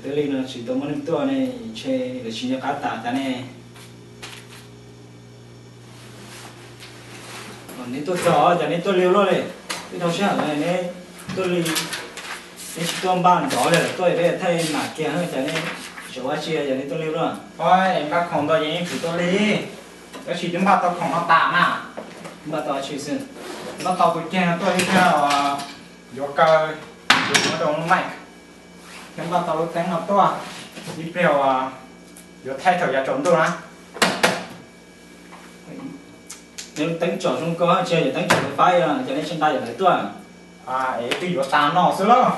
Li no tsis tau muaj neeg tuaj ne, ntshe lawv tsis nco qab tas cas ne. Neb tuaj txog cas neb tuaj lig luaj li, twb dhau sij hawm neb tuaj lig, neb tsis tuaj npaj ntxov li lawm tuaj peb thaij mam kiag cas neb tseem ua dab tsi cas neb tuaj lig luaj. Npaj khoom ntau ces yeej tsis tuaj lig, tab sis twb npaj tau khoom no tas na. Npaj tau dab tsi xwb? Npaj tau tus ceg no tuaj ib pliag yuav kaw, yuav rau lub mic, thiab npaj tau lub teeb no tuaj ib pliag yuav thaij thaum yav tsaus ntuj na. Neb lub teeb tsom zoo kawg, tsis yog yawm teeb tsom fais fais, cas neb tsis nqa yawm lawv tuaj? Es twb yuav tas no xwb lauj.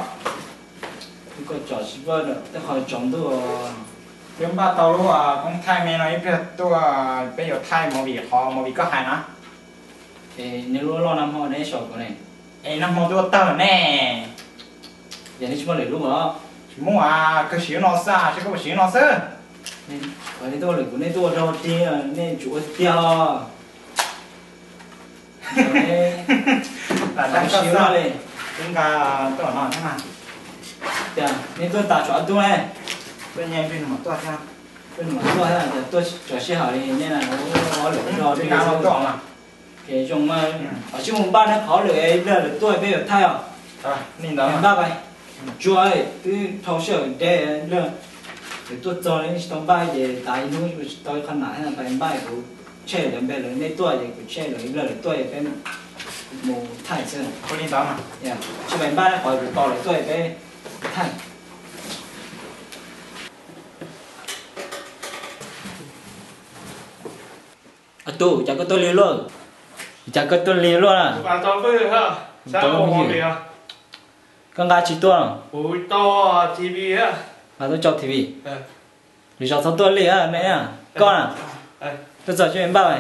Twb koj tsom tsis pab tej qhov tsaus ntuj. Twb npaj tau lub koob thaij me no ib pliag tuaj, peb yuav thaij movie qhov movie koj hais na. Es neb lub loj nag hmo neb sau kuv ne. Es nag hmo twb ua tawg ne. Yog neb tsis muaj lwm lub los? Tsis muaj, kawg siv lub no xwb, seb koj puas siv lub no xwb. Neb tuaj lwm kuv, neb tuaj ua rau tiag, neb tsum ua tiag. Tam sim no li, twb nqa tuaj no thiab mas. Cas neb tuaj tas tsov tub ne? Tuaj nyiag plig nws mam tuaj thiab. Plig nws mam tuaj thiab, tuaj tsov sij hawm li nej na, ob lwm rau nqa tuaj mas. Ces zoo mas, qhov tsis mus npaj neb qhov lwm ib pliag lwm tuaj peb yuav thaij os. Npaj pais, tsuag twb dhau sij hawm ntev ib pliag lwm tuaj txog tsis tau npaj ces tas ib hnub tsis tau ib qho nam thiab, pais npaj kuv tshem lawv npe lawv nej tuaj ces kuv tshem lawv ib pliag lwm tuaj ces peb mus thaij xwb. Ua li ntawd mas. Tsis pais npaj neb qhov kuv tos lawv tuaj ces peb thaij. Tus, cas koj tuaj lig luaj? Cas koj tuaj lig luaj na? Koj nqa tsis tuaj? Nqa tuaj tso T V. Lwm zaus txhob tuaj li ne. Koj na, tuaj txog tsis npaj.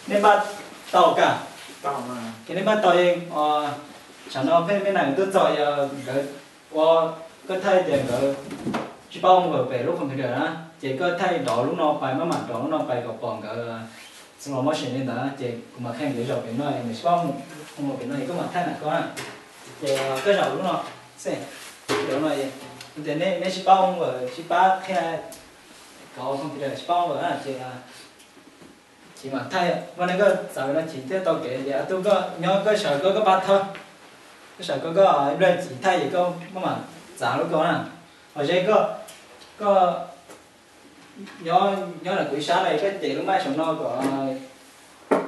Nej npaj tau ka? Ces nej npaj tau, tsam no peb me nam tuaj txog yog nkawd ua, koj thaij tias nkawd tsis paub ua pem lub computer na, ces koj thaij rov lub no pais, maj mam rov lub no pais kom pom nkawd slow motion li ntawd, ces kuv mam qhia nkawd zaum pem no, nkawd tsis paub ua pem no es koj mam thaij na koj na. Ces koj zaum lub no xwb, zaum no, tias nej tsis paub ua, tsis pab qhia, kom computer tsis paub ua na, ces Ces mam thaij, muaj neeg koj txav no ces thiaj tau kev. Ces tus koj nyob koj sawv koj koj pab thawb, koj sawv koj koj ib pliag chiv thaij ces koj maj mam txav lub ko na. Hos ze koj, koj nyob nyob ntawm kuv ib sab na, koj ces lub mic saum no kom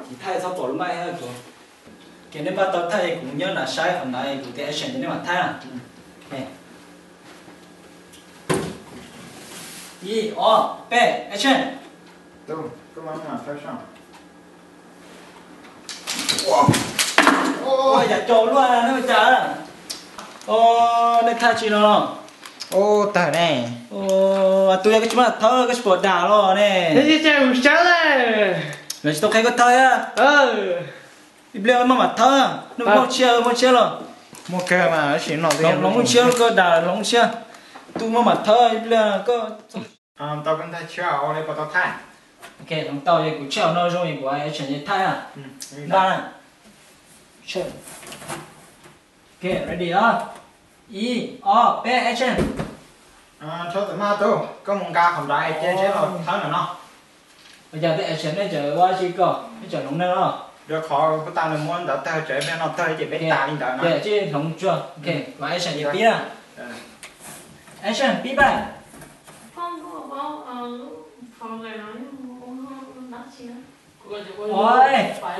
chiv thaij txhob pom lub mic thiab kuv. Ces nej npaj tau thaij kuv nyob nram saib qhov ntawd kuv tias action ces nej mam thaij na. Ib, ob, peb, action. Ua cas caum luaj ne cas? Nej thaij tsi no? Tawg ne. Tus yog koj tsis muaj thawb koj tsis pom dam los ne. Lawv tsis tau qhia koj thawb. Ib pliag maj mam thawb, nej muaj tshiab, muaj tshiab los? Muaj kawg mas, tab sis no hloov tshiab, koj dam hloov tshiab. Tus maj mam thawb ib pliag koj. Tau koj ntag, tshiab ua li puas tau thaij? Ok, hloov tau es kuv tshiab no zoo es kuv action thaij na. Npaj na. Ok, ready os. Ib, ob, peb, action. Thaub tawm maj tub, koj mus nqa qhov nrad ces ntshe los thawb ntawm no. Ua cas tej action nej tseem ua dab tsi koj, nej tseem hloov neeg los? Rau qhov puag ta nws muab ntawd tawg, tseem ib pliag no tawg ces peb tas li ntawd na. Ces tsij hloov tsuag, ok, mam action ces pib na. Action, pib pais. Oi,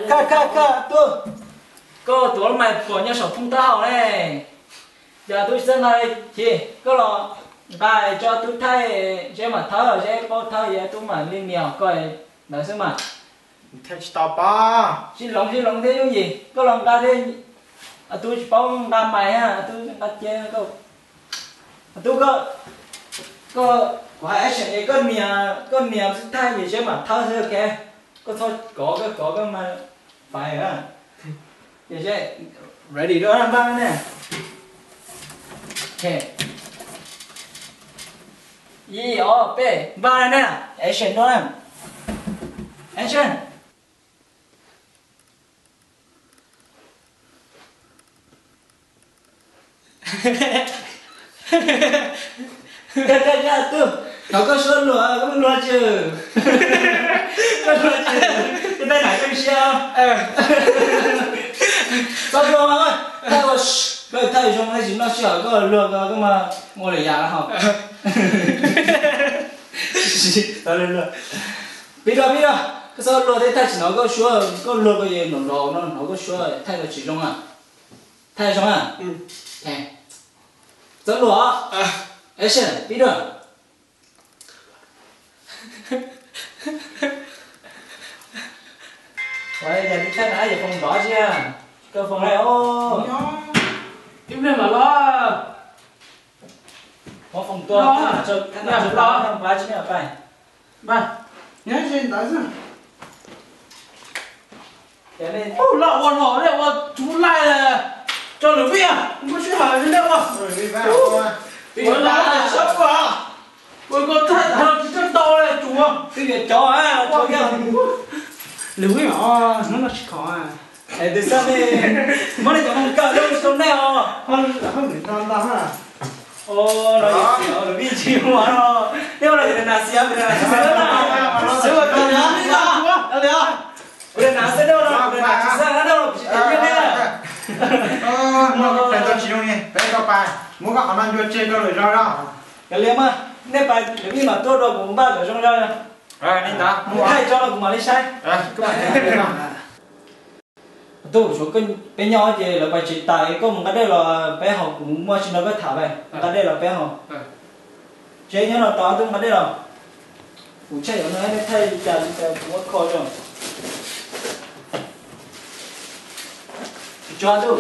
koj, koj, koj, tub, koj tuav lub mais pom nyob saum thoob taub hau ne. Yog tub tsis txawj nqa li, koj los nqa tso tub thaij, seb mam thawb, seb paub thawb, tub mam li nias koj ntawd xwb mas. Thaij tsis tau pob. Sib hloov sib hloov thiab yooj yim, koj los nqa thiab. Tub tsis paub nqa mais, tub nqa cia koj. Tub, koj, koj, kuv hais action es koj nias, koj nias xwb thaij ces seb mam thawb xwb, ok. Koj txhob kov, koj kov koj mas fais na. Ces seb, ready rau npaj ne. Ok. Ib, ob, peb, npaj ne. Action rau na. Action. Koj, koj, koj, tus, thaum koj suab luag, koj luag tsis, koj luag tsis, koj tab nam koj siab. Txhob luag mas, thaij ua, koj thaij zoo tsis noj sij hawm koj luag ko koj mas ua lawm yam ho. Pib rau, pib rau, koj txhob luag thiab thaij tsis hnov koj suab, koj luag ko es nrov nrov no hnov koj suab thaij tau tsis zoo a. Thaij zoo a. Txhob luag. Action, pib rau. Ua yog li thaij na yog foom nrov tsis, koj foom li os. Ib pliag mam los. Muab foom tuaj, thaj nam tsis los, thaj nam tsis nyob pais. Ub, laj ua los nej ua tsuv laij, tso lwm vij, muaj sij hawm nej ua. Ua los sab ua, ua ko thaij tsis tau tau li tsuv. Twb yuav cov, lwm vij os, hnub no tsis khov. Es tus xab ne, muab nej cov moo kawm lub rau nej os. Hauj lwm ntau ntau ha. Os, lwm vij tsis ua no, nej ua los kuv tus nas xiav, kuv tus nas tsis xav na, kuv tus nas xwb, nej ua los kuv tus nas tsis xav na, nej ua los kuv tsis tias nej na. Tsis zoo li, peb tau pais, muab koj qhov no ncua tseg rau lwm zaus na. Kav liam mas, nej pais lwm vij mam tuaj rau kuv npaj kom zoo zog. Li ntawd, thaij tso los kuv mam li saib. Tub, peb nyob ces lawv pais tsev tas, koj mus nqa dej los peb haus, kuv muaj tsis nrog koj tham, nqa dej los peb haus. Tsev nyob no tos tub nqa dej los. Kuv tshaj yuav no nej thaij li cas li cas kuv muab kho zoo. Tsuag tub.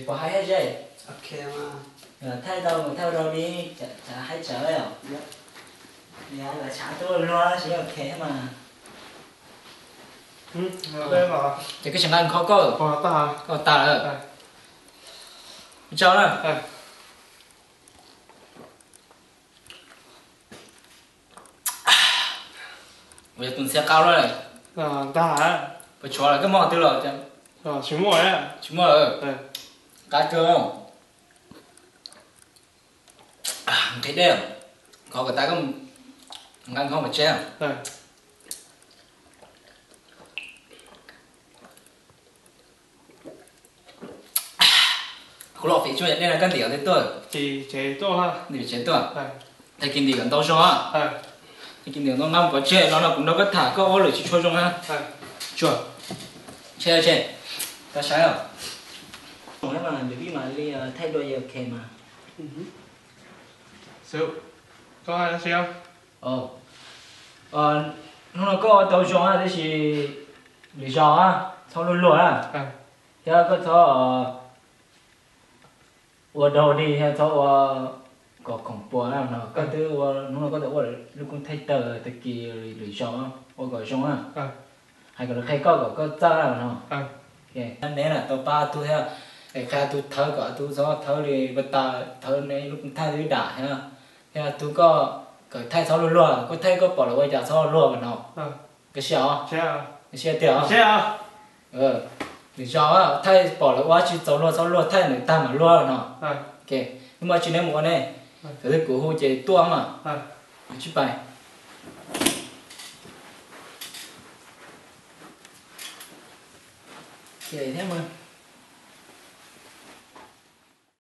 Puas haib thiab ze? Thaij tau mus thaij rau li, tsam haib tsawv os. Yog lawv tshav tuaj luag tsis ok mas. Ces koj tsis nqa nkhaus koj, koj tas lawm. Ua tsaug na. Ua yog tus ntxhiab qab lawm. Ntag. Puas tshuav lawm, koj muaj qhov twg los? Tsis muaj. Tsis muaj lawm. Qab kawg. Nqhis dej, nkhaus kom tas koj nqa nkhaus pov tseg. Kuv los fiv tsuas yog dej no koj ntim qhov twg tuaj? Ntim tsev tuaj. Tag kis ntim kom ntau zog. Tag kis ntim kom ntau, nqa mus pov tseg, los no kuv nrog koj tham, koj ua lawm tsis tshua zoo na. Tsuag. Tsheb, tsheb. Koj saib os. Mas lwm vij mam li thaij dua, ok mas. Koj, hnub no koj ua tau zoo tiam sis lwm zaus txhob luag luag na, thiab koj txhob ua daug dig thiab txhob ua kom khoom puas na no. Koj twb ua, hnub no koj twb ua lub koob thaij tawg tag kis, lwm zaus ua kom zoo na. Hais kom lawv qhia koj kom koj txawj na no. Neb na tau pab tug thiab, es qhia tug thawb kom tug txhob thawb li, pas tas thawb neb lub koob thaij twb dam thiab. Thiab tug koj kom thaij txhob luag luag, koj thaij koj pom lawv ua cas txhob luag no. Koj siab os? Koj siab tiag os? Lwm zaus thaij pom lawv ua tsis txaus luag txhob luag, thaij ntawm tag mam luag no. Neb muaj tsi neb mus ua ne, thaum twg kuv hu ces tuaj mas. Tsis pais thiab mas.